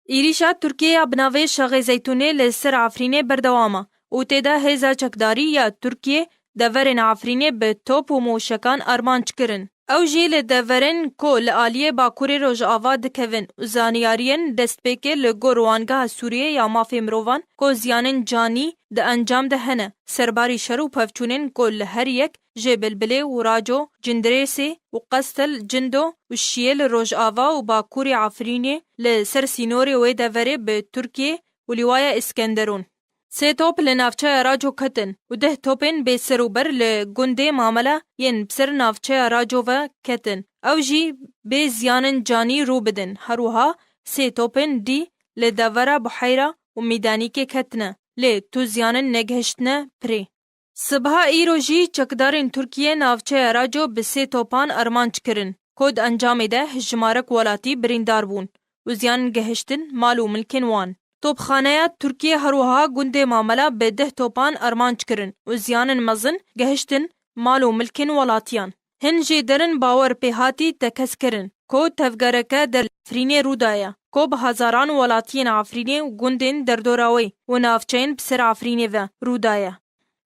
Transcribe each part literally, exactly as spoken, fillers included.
Êrîşa Tirkiyê ya bi navê Şaxê Zeytûnê li ser Efrînê berdewam e û tê de hêza çekdarî ya Tirkiyê deverên Efrînê bi top û moşekan armanc kirin. Ew jî li deverên ku li aliyê Bakurê Rojava dikevin û zanyariyên destpêkê li gor Wangeha Sûriyê ya Mafê Mirovan ku ziyanên canî di encam de hene, serbarî şer û pevçûnên ku li her yek ji Bilbilê û Raco, Cindirêsê û Qestel, Cindo û Şiyê li rojava û bakurê Efrînê li ser sînorê wê deverê bi Tirkiyê û Lîwaya Îskenderûn. Sê top li navçeya Raco ketin û deh topên bêserûber li gundê Mamela yên bi ser navçeya Raco ve ketin. Ew jî bê ziyanên canî rû bidin. Her wiha sê topên dî li devera Buheyra û Mîdanîkê ketine, lê tu ziyanên negihiştine pirê. Sibeha îro jî çekdarên Tirkiyê navçeya Raco bi sê topan armanc kirin, ku di encamê de hejmarek welatî birîndar bûn û ziyan gihiştin mal û milkên wan. Topxaneya Tirkiyê her wiha gundê Mamela bi deh topan armanc kirin û ziyanên mezin gihiştin mal û milkên welatiyan. Hin jê derin bawer pê hatî tekez kirin, ku tevgereke der li Efrînê rû daye, ku bi hezaran welatiyên Efrînê û gundên derdora wê û navçeyên bi ser Efrînê ve rû daye.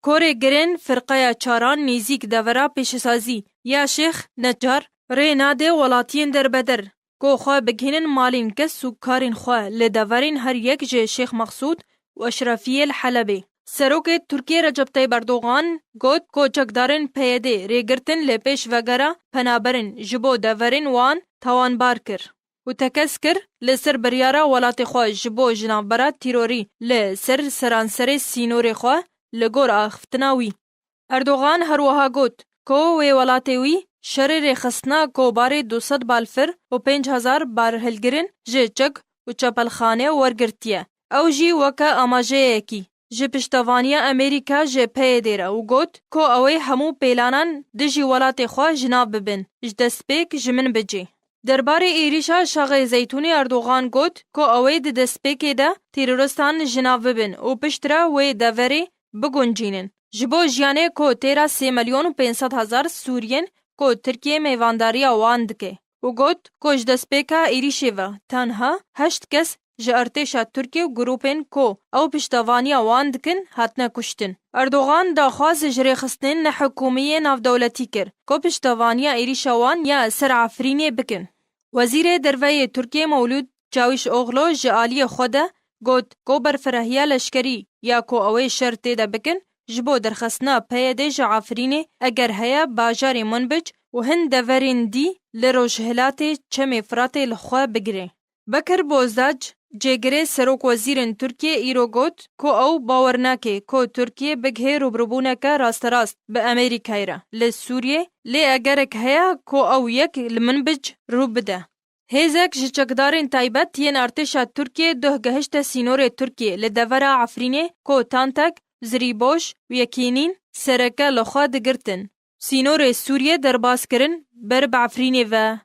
Korê girên firqeya çaran nêzîk devera pêşesazî ya Şêx Necar rê nade welatiyên derbeder ku xwe bigihînin malên kes û karên xwe li deverên her yek ji Şêx Mexsûd û Eşrefiyê li Helebê. Serokê Tirkiyê Recep Tayyip Erdogan got ku çekdarên P Y D rêgirtin li pêş vegera penaberên ji bo deverên wan tawanbar kir û tekez kir li ser biryara welatê xwe ji bo ji navbera tîrorî li ser seranserê sînorê xwe li gor axiftina wî. Erdogan her wiha got ku wê welatê wî şerê rêxistina ku barê du sed balfir û pênc hezar barhilgirin ji çek û çepelxane wergirtiye. Ew jî weke amajeyekî ji piştevaniya Amerîka ji P Y D re û got ku ew ê hemû pêlanan dijî welatê xwe ji nav bibin, ji destpêk ji min bicê. Derbarê êrîşa Şaxê Zeytûnê Erdogan got ku ew ê di destpêkê de terorîstan ji nav bibin û piştre wê deverê biguncînin. Ji bo jiyanê ku têra sê milyon û pênc sed hezar Sûriyên ku Tirkiye mêvandariya wan dike û got ku ji destpêka êrîşê ve tenha heşt kes ji artêşa Tirkiye û grûpên ku ew piştevaniya wan dikin hatine kuştin. Erdogan daxwaz ji rêxistinên nehikûmî yê navdewletî kir ku piştevaniya êrîşa wan ya ser Efrînê bikin. Wezîrê Derve yê Tirkiye Mewlûd Çawîşoglu ji aliyê xwe de got ku berfirehîya leşkerî ya ku ew ê şer tê de bikin, ji bo derxistina P Y D ji Efrînê, eger heye, bajarê Minbic û hin deverên dî li rojhilatê Çemê Firatê li xwe bigire. Bekir Bozdac, cêgirê serokwezîrên Tirkiyê îro got ku ew bawer nake ku Tirkiye bigihê rûbirûbûneke rasterast bi Amerîkayê re li Sûriyê, lê egerek heye ku ew yek li Minbic rû bide. Hêzek ji çekdarên taybet yên artêşa Tirkiyê duh gehişte sînorê Tirkiyê li devera Efrînê ku tantek, zirîboj û yekînîn sereke li xwe digirtin. Sînorê Sûriyê derbas kirin ber bi Efrînê ve.